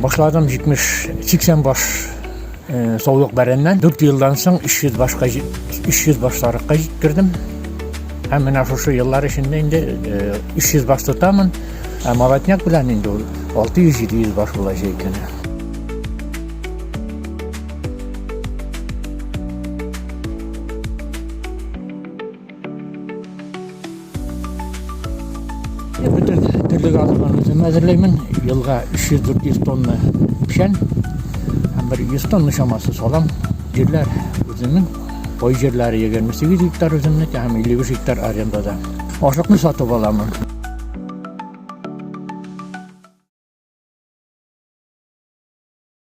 Башладым 70 80 баш э, саулык бәрәннән. 4 елдан соң 300 башка 300 баш сарыкка җиткердем. Һәм менә шушы еллар эчендә инде 300 э, баш тотамын. Ә молотняк белән инде ул 600-700 баш була җәй көне. Бөтен терлек азыгын үзем әзерләймен. Елга 300-400 тонна печән һәм бер 100 тонна чамасы салам. Җирләр үземнең. Пай җирләре 28 гектар үземнеке һәм 55 гектар арендада. Ашлыкны сатып аламын.